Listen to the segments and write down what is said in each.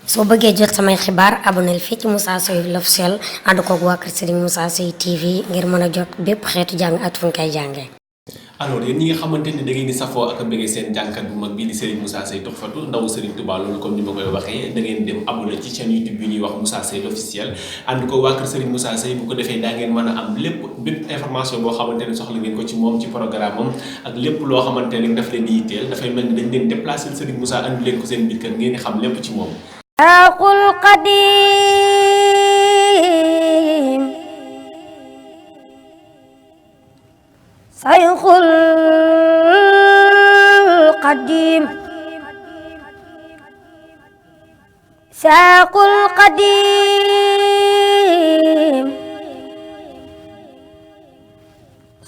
soo bëggee jot samay xibaar aboneel fii ci Moussa Seye l'officiel ànd koog waa kër Serigne Moussa Seye TV ngir mën a jot bépp xeetu jàng ak fu ñu koy jàngee. alors yéen ñi nga xamante ni da ngeen di safoo ak a bëggee seen jànkat bu mag bii di Serigne Moussa Seye Touhfatou ndaw Serigne Touba loolu comme ni ma koy waxee da ngeen dem abonné ci chaîne YouTube bi ñuy wax Moussa Seye l'officiel ànd ko waa kër Serigne Moussa Seye bu ko defee daa ngeen mën a am bépp information boo xamante ne soxla ngeen ko ci moom ci programme am ak lépp loo xamante ne daf leen di yitteel dafay mel ni dañ leen déplacé Serigne Moussa andi leen ko seen biir kër ngeen di xam lépp ci moom. Aqul Qadim Sayxul Qadim Sayxul Qadim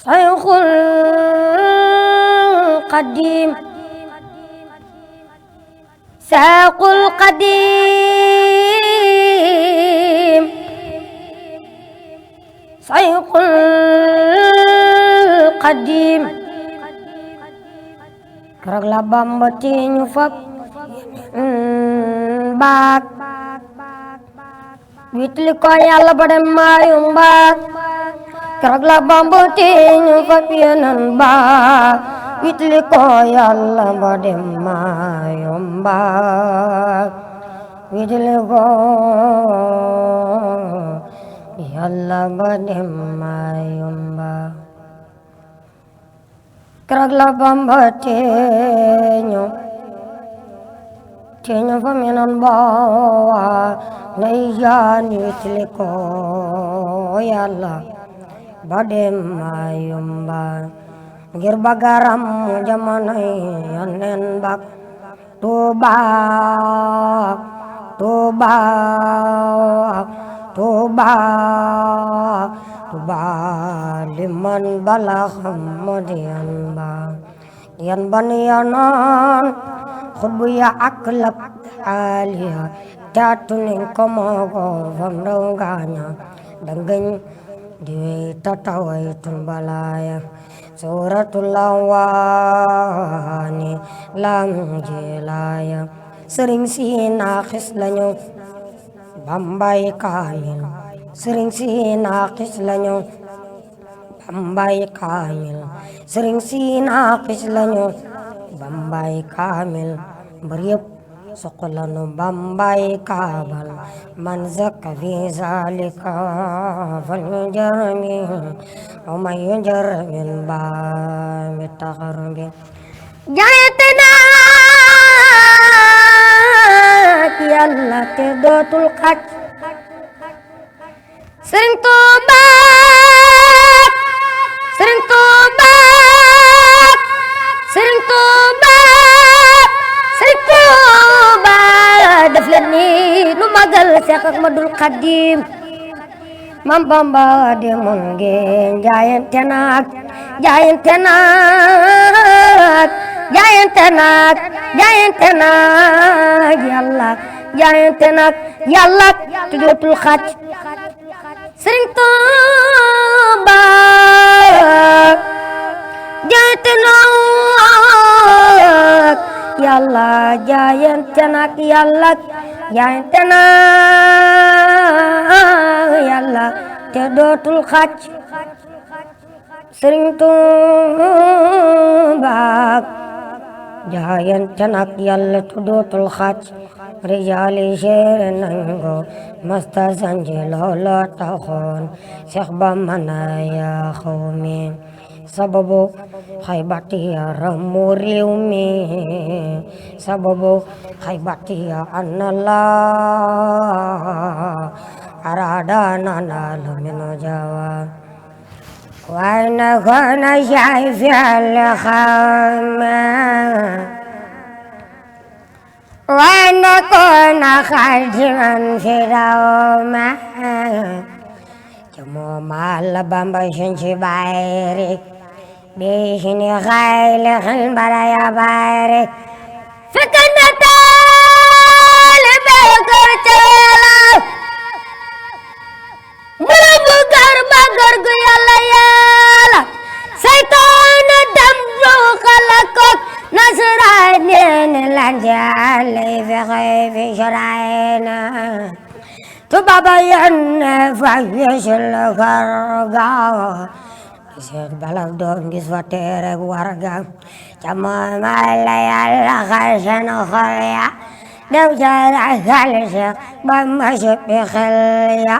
Sayxul Qadim Sayxul Qadim Sayxul Qadim keroog la Bamba tiiñu fab baak witli ko Yàlla ba dem maayum baak keroog la Bamba tiiñu fab yeneen baak witli ko Yàlla ba dem maayum baak witli ko Yàlla ba dem maayum baak keroog la Bamba teeñu fa menon bawa nay jaan witli ko Yàlla ba dem maayum baak ngir bagaram jamonoy yonen bak Tuuba Tuuba Tuuba Tuuba liman balax modiyan ba yan ban yanan xutbu ya ak lab aliya taatu nin komogo fam ndaw gaaña dangañ diwe tatawaytul balaya suratul lawaani lam jilaya sëriñ si naaxis lañu Bambay kaamil sëriñ si naaxis lañu Bambay kaamil sëriñ si naaxis lañu Bambay kaamil mbër yëpp soqlanu Bambay kaabal man zakka fi zalika fal yujarmi wa man yujarmi ba mi taxarubi jaayatena Yàlla te dootul xaj Sëriñ Tuuba Sëriñ Tuuba Sëriñ Tuuba Sëriñ Tuuba def leen ni nu magal Seex Ahmadul Xaadim Mam Bamba demoon ngeen jaayante naak jaayante naak jaayante naak jaayante naak Yàlla jaayante naak Yàlla te dootul xaj Sëriñ Tuuba jaayante naak Yàlla jaayante naak Yàlla jaayante naak Yàlla te dootul xaj Sëriñ Tuuba jaayante naak Yàlla te dootul xaj rijaali seere nango masta sanji loola taxoon Seex Bamba na yaa xawmi sababu xaybati ramu réew mi sababu xaybati anna la arada nanal minu jawa وأنا كنا شايف الخامة وأنا كنا خادما في دوما جمو مال بامبا شنشي بايرك بيشني خايل خل برايا بايرك فكنا طالب كرتيلا مربو garba gargu Yàlla Yàlla saytaan dem xalakok nasaraan lan jaale fexe fi rayna tubaba yanne fayesul karga Seet balak doom gis fa teereg warga ca mooy may la Yàlla xal seen xol ya def ca ragal Seex Bamba suppi xel ya